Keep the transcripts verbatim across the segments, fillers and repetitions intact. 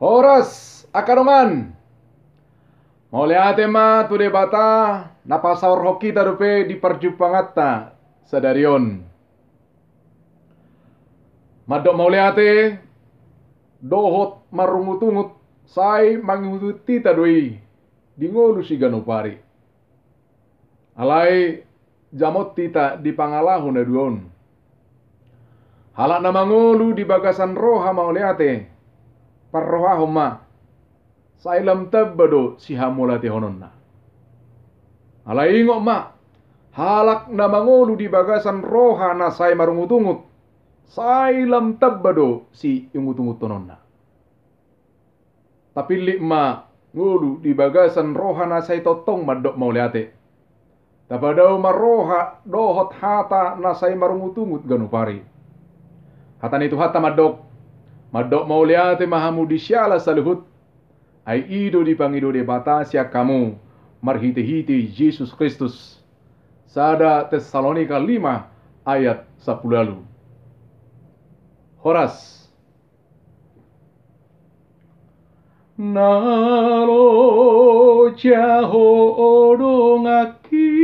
Horas angka dongan. Mauliate ma tu Debata na pasaorhon hita dope di parjumpanganta sadari on. Mandok mauliate dohot marungutungut, sai mangihuthon hita do i di ngolu siganup ari. Alai jamot hita di pangalaho na dua on. Halak na mangolu di bagasan roha mauliate, parrohahon ma, sai lam tamba do sihamauliatehononna. Alai ingot ma, halak na mangolu di bagasan roha na sai marungutungut, sai lam tamba do siingutunguthononna. Tapillit ma ngolu di bagasan roha na sai tongtong mandok mauliate. Tapadao ma roha dohot hata na sai marungutungut ganup ari. Hata ni Tuhanta mandok, mandok mauliate ma hamu di siala saluhut, ai i do dipangido Debata sian hamu marhitehite Jesus Kristus. Sada Tesalonika lima ayat sampulu ualu. Horas. Na loja ho donganki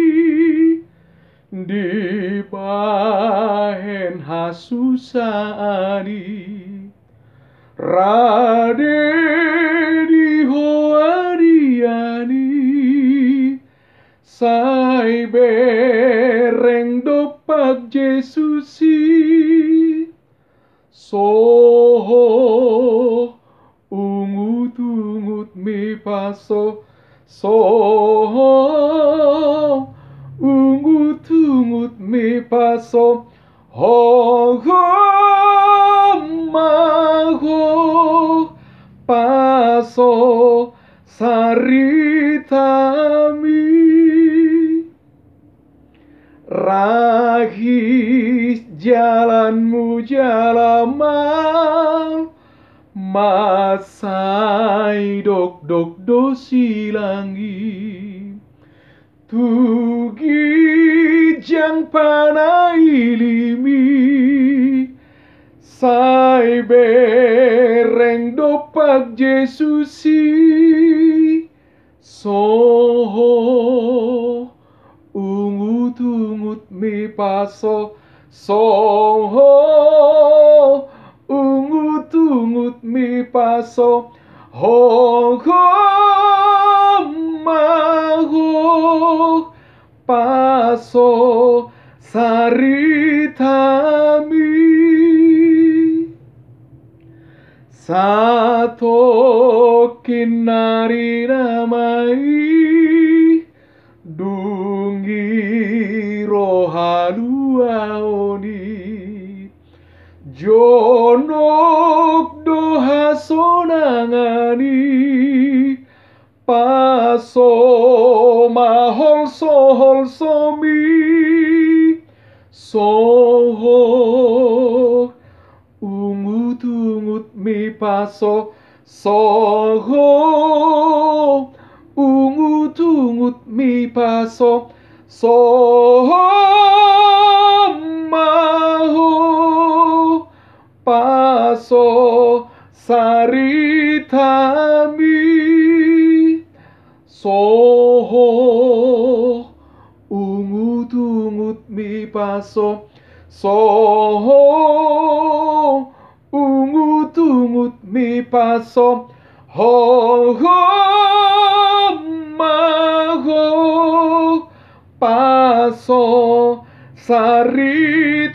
dibahen hasusaan i, rade di ho adian i, sai bereng dompak Jesus i. So ho ungutungut mipaso, so ho ungutungut mipaso, ho ho ma ho paso saritami. Rahis jalanmu jala mansai dokdok do silang i. Tu ginjang panailimi, sai bereng dompak Jesus i. So ho ungutungut mipaso, so ho ungutungut mipaso, ho ho ma ho paso saritami. Satongkin nari nama i, dung i ro haluaon i, jonok do hasonangan i, paso ma holsoholsomi. So ho ungutungut mipaso, so ho ungutungut mipaso, so ho ma ho paso saritami. So ho ungutungut mipaso, so ho ungutungut mipaso, ho ho ma ho paso saritami.